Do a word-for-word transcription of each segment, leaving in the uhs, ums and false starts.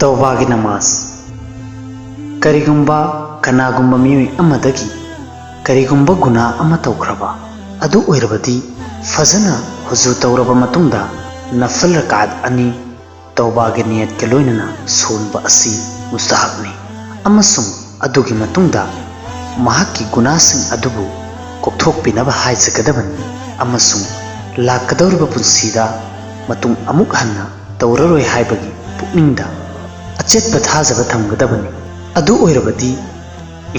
ꯇꯧꯕꯥꯒꯤ ꯅꯃꯥꯖ꯫ ꯀꯔꯤꯒꯨꯝꯕ ꯀꯅꯥꯒꯨꯝꯕ ꯃꯤꯑꯣꯏ ꯑꯃꯗꯒꯤ ꯀꯔꯤꯒꯨꯝꯕ ꯒꯨꯅꯥ ꯑꯃ ꯇꯧꯈ꯭ꯔꯕ ꯑꯗꯨ ꯑꯣꯏꯔꯕꯗꯤ, ꯐꯖꯅ ꯍꯨꯖꯨ ꯇꯧꯔꯕ ꯃꯇꯨꯡꯗ ꯅꯐꯜ ꯔꯀꯥꯠ ꯑꯅꯤ ꯇꯧꯕꯥꯒꯤ ꯅꯤꯌꯠꯀ ꯂꯣꯏꯅꯅ ꯁꯣꯟꯕ ꯑꯁꯤ ꯃꯨꯁꯇꯍꯕꯅꯤ, ꯑꯃꯁꯨꯡ ꯑꯗꯨꯒꯤ ꯃꯇꯨꯡꯗ ꯃꯍꯥꯛꯀꯤ ꯒꯨꯅꯥꯁꯤꯡ ꯑꯗꯨꯕꯨ ꯀꯣꯛꯊꯣꯛꯄꯤꯅꯕ ꯍꯥꯏꯖꯒꯗꯕꯅꯤ, ꯑꯃꯁꯨꯡ ꯂꯥꯛꯀꯗꯧꯔꯤꯕ ꯄꯨꯟꯁꯤꯗ ꯃꯇꯨꯡ ꯑꯃꯨꯛ ꯍꯟꯅ ꯇꯧꯔꯔꯣꯏ ꯍꯥꯏꯕꯒꯤ ꯄꯨꯛꯅꯤꯡꯗ ꯑꯆꯦꯠꯄ ꯊꯥꯖꯕ ꯊꯝꯒꯗꯕꯅꯤ꯫ ꯑꯗꯨ ꯑꯣꯏꯔꯕꯗꯤ,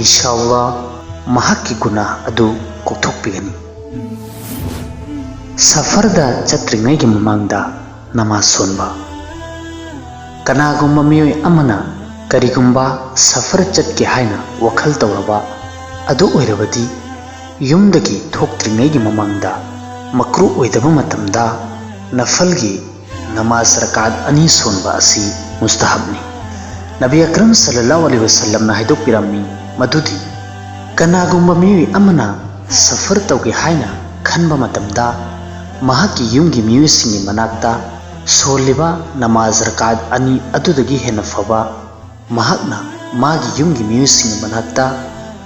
ꯏꯟꯁꯥ ꯑꯜꯂꯥꯍ, ꯃꯍꯥꯛꯀꯤ ꯒꯨꯅꯥ ꯑꯗꯨ ꯀꯣꯛꯊꯣꯛꯄꯤꯒꯅꯤ꯫ ꯁꯐꯔꯗ ꯆꯠꯇ꯭ꯔꯤꯉꯩꯒꯤ ꯃꯃꯥꯡꯗ ꯅꯃꯥꯖ ꯁꯣꯟꯕ꯫ ꯀꯅꯥꯒꯨꯝꯕ ꯃꯤꯑꯣꯏ ꯑꯃꯅ ꯀꯔꯤꯒꯨꯝꯕ ꯁꯐꯔ ꯆꯠꯀꯦ ꯍꯥꯏꯅ ꯋꯥꯈꯜ ꯇꯧꯔꯕ ꯑꯗꯨ ꯑꯣꯏꯔꯕꯗꯤ, ꯌꯨꯝꯗꯒꯤ ꯊꯣꯛꯇ꯭ꯔꯤꯉꯩꯒꯤ ꯃꯃꯥꯡꯗ ꯃꯀ꯭ꯔꯨ ꯑꯣꯏꯗꯕ ꯃꯇꯝꯗ ꯅꯐꯜꯒꯤ ꯅꯃꯥꯖ ꯔꯀꯥꯠ ꯑꯅꯤ ꯁꯣꯟꯕ ꯑꯁꯤ ꯃꯨꯁꯇꯍꯕꯅꯤ꯫ ꯅꯕꯤ ꯑꯀꯔꯝ ꯁꯜꯂꯜꯂꯥꯍꯨ ꯑꯂꯩꯍꯤ ꯋꯁꯜꯂꯝꯅ ꯍꯥꯏꯗꯣꯛꯄꯤꯔꯝꯃꯤ ꯃꯗꯨꯗꯤ, ꯀꯅꯥꯒꯨꯝꯕ ꯃꯤꯑꯣꯏ ꯑꯃꯅ ꯁꯐꯔ ꯇꯧꯒꯦ ꯍꯥꯏꯅ ꯈꯟꯕ ꯃꯇꯝꯗ ꯃꯍꯥꯛꯀꯤ ꯌꯨꯝꯒꯤ ꯃꯤꯑꯣꯏꯁꯤꯡꯒꯤ ꯃꯅꯥꯛꯇ ꯁꯣꯜꯂꯤꯕ ꯅꯃꯥꯖ ꯔꯀꯥꯠ ꯑꯅꯤ ꯑꯗꯨꯗꯒꯤ ꯍꯦꯟꯅ ꯐꯕ ꯃꯍꯥꯛꯅ ꯃꯥꯒꯤ ꯌꯨꯝꯒꯤ ꯃꯤꯑꯣꯏꯁꯤꯡꯒꯤ ꯃꯅꯥꯛꯇ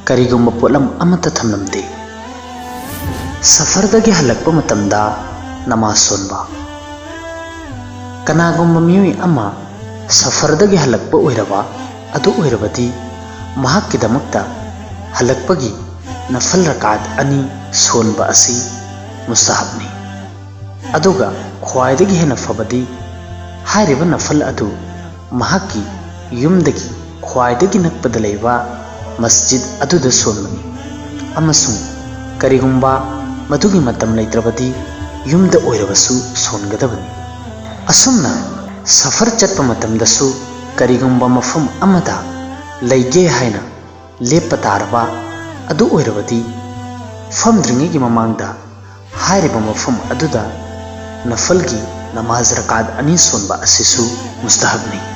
ꯀꯔꯤꯒꯨꯝꯕ ꯄꯣꯠꯂꯝ ꯑꯃꯠꯇ ꯊꯝꯂꯝꯗꯦ꯫ ꯁꯐꯔꯗꯒꯤ ꯍꯜꯂꯛꯄ ꯃꯇꯝꯗ ꯅꯃꯥꯖ ꯁꯣꯟꯕ꯫ ꯀꯅꯥꯒꯨꯝꯕ ꯃꯤꯑꯣꯏ ꯑꯃ ꯁꯐꯔꯗꯒꯤ ꯍꯜꯂꯛꯄ ꯑꯣꯏꯔꯕ ꯑꯗꯨ ꯑꯣꯏꯔꯕꯗꯤ, ꯃꯍꯥꯛꯀꯤꯗꯃꯛꯇ ꯍꯜꯂꯛꯄꯒꯤ ꯅꯐꯜ ꯔꯀꯥꯠ ꯑꯅꯤ ꯁꯣꯟꯕ ꯑꯁꯤ ꯃꯨꯁꯇꯍꯕꯅꯤ꯫ ꯑꯗꯨꯒ ꯈ꯭ꯋꯥꯏꯗꯒꯤ ꯍꯦꯟꯅ ꯐꯕꯗꯤ, ꯍꯥꯏꯔꯤꯕ ꯅꯐꯜ ꯑꯗꯨ ꯃꯍꯥꯛꯀꯤ ꯌꯨꯝꯗꯒꯤ ꯈ꯭ꯋꯥꯏꯗꯒꯤ ꯅꯛꯄꯗ ꯂꯩꯕ ꯃꯁꯖꯤꯗ ꯑꯗꯨꯗ ꯁꯣꯟꯕꯅꯤ, ꯑꯃꯁꯨꯡ ꯀꯔꯤꯒꯨꯝꯕ ꯃꯗꯨꯒꯤ ꯃꯇꯝ ꯂꯩꯇ꯭ꯔꯕꯗꯤ, ꯌꯨꯝꯗ ꯑꯣꯏꯔꯕꯁꯨ ꯁꯣꯟꯒꯗꯕꯅꯤ꯫ ꯑꯁꯨꯝꯅ ꯁꯐꯔ ꯆꯠꯄ ꯃꯇꯝꯗꯁꯨ ꯀꯔꯤꯒꯨꯝꯕ ꯃꯐꯝ ꯑꯃꯗ ꯂꯩꯒꯦ ꯍꯥꯏꯅ ꯂꯦꯞꯄ ꯇꯥꯔꯕ ꯑꯗꯨ ꯑꯣꯏꯔꯕꯗꯤ, ꯐꯝꯗ꯭ꯔꯤꯉꯩꯒꯤ ꯃꯃꯥꯡꯗ ꯍꯥꯏꯔꯤꯕ ꯃꯐꯝ ꯑꯗꯨꯗ ꯅꯐꯜꯒꯤ ꯅꯃꯥꯖ ꯔꯀꯥꯠ ꯑꯅꯤ ꯁꯣꯟꯕ ꯑꯁꯤꯁꯨ ꯃꯨꯁꯇꯍꯕꯅꯤ꯫